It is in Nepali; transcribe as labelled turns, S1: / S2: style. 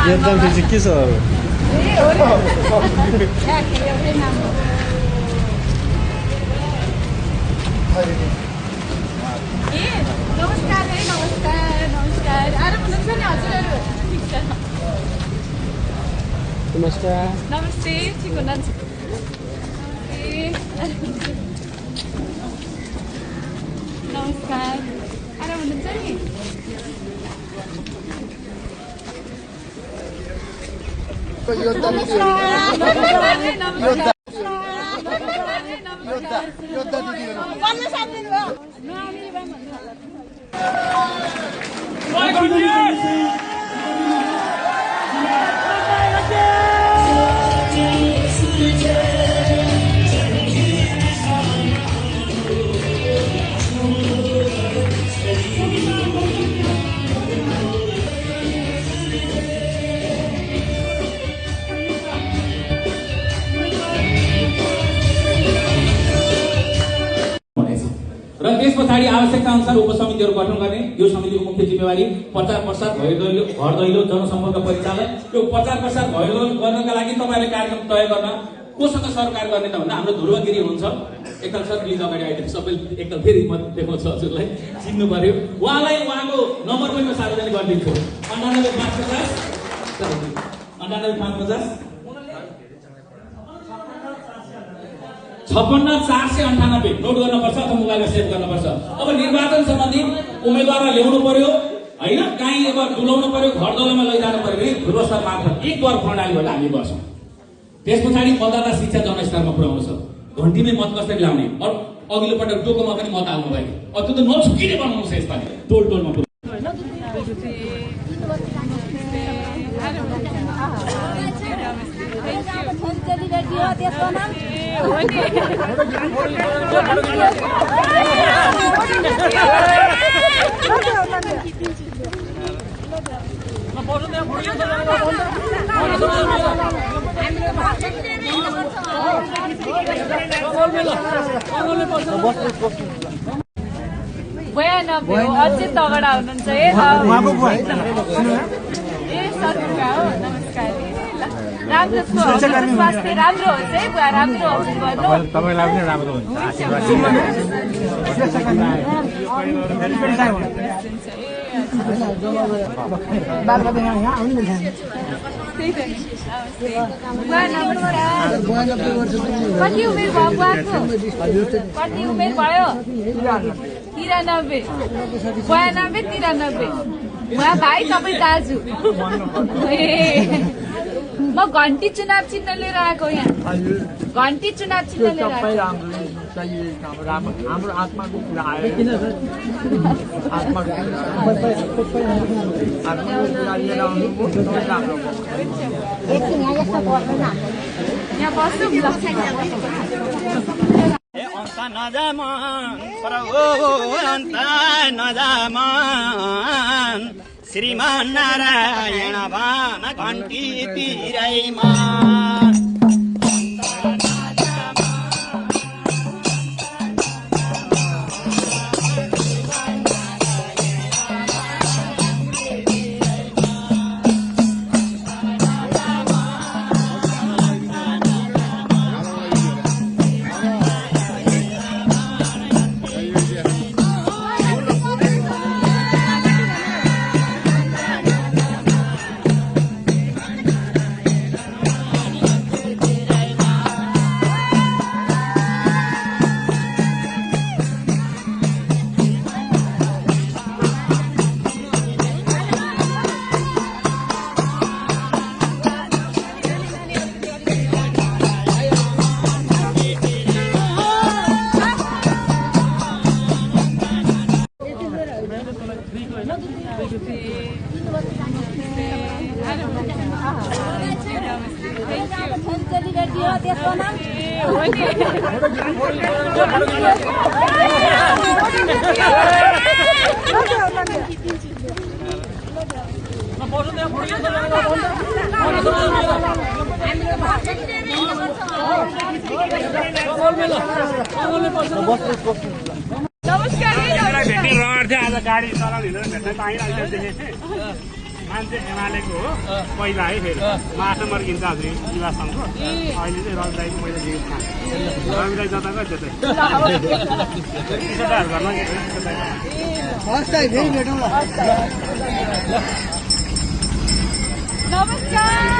S1: एकदम फेरि के छ अब
S2: नमस्कार नमस्कार नमस्कार आराम हुनुहुन्छ नि हजुरहरू ठिक छ
S1: नमस्कार
S2: नमस्ते ठिक हुनुहुन्छ नमस्कार आराम हुनुहुन्छ नि
S3: र त्यस पछाडि आवश्यकता अनुसार उपसमितिहरू गठन गर्ने यो समितिको मुख्य जिम्मेवारी प्रचार प्रसार घर दैलो जनसम्पर्क परिचालन यो प्रचार प्रसार घर दैलो गर्नका लागि तपाईहरुले कार्यक्रम तय गर्न कोसँग सरकार गर्ने त भन्दा हाम्रो ध्रुवगिरी हुन्छ एकल सर प्लिज अगाडि आइदिनु सबै एकल फेरि म देखाउँछु हजुरलाई चिन्नु पर्यो उहाँलाई उहाँको नम्बर पनि म सार्वजनिक गरिदिन्छु 98 56,498 नोट गर्नुपर्छ अथवा मोबाइलमा सेभ गर्नुपर्छ। अब निर्वाचन सम्बन्धी उम्मेदवारलाई ल्याउनु पर्यो हैन काहीँ अब डुलाउनु पर्यो घर दौलमा लैजानु पर्यो भने ध्रुव सर मार्फत एक वर प्रणालीबाट हामी गर्छौँ। त्यस पछाडि मतदाता शिक्षा जनस्तरमा पुर्याउनु छ घन्टीमै मत कसरी ल्याउने अघिल्लो पटक टोकोमा पनि मत हाल्नु भयो अब त्यो त नछुकिने बनाउनु छ यसपालि टोल टोलमा
S2: अझै तगडा हुनुहुन्छ है सदुका हो नमस्कार राम्रो स्वास्थ्य राम्रो होस् है बुवा राम्रो होस्
S1: तपाईलाई पनि राम्रो हुन्छ
S2: कति उमेर भयो बुवाको कति उमेर भयो 93 92 उहाँ भाइ तपाईँ दाजु म घन्टी चुनाव चिन्ह लिएर आएको यहाँ घन्टी चुनाव चिन्ह लिएर
S4: हाम्रो आत्माको कुरा आयो
S2: यहाँ बस्नु
S5: श्रीमान नारायण भान घंटी पीरैमा
S4: मान्छे एमालेको हो पहिला है फेरि म 8 नम्बर इन्चार्ज युवा सङ्घको अहिले चाहिँ रवि दाईको पहिला जित खाने रवि दाई जता गयो त्यतै किशोरदाहरू घरमा
S6: फर्स्ट टाइम फेरि भेटौँला
S2: नमस्कार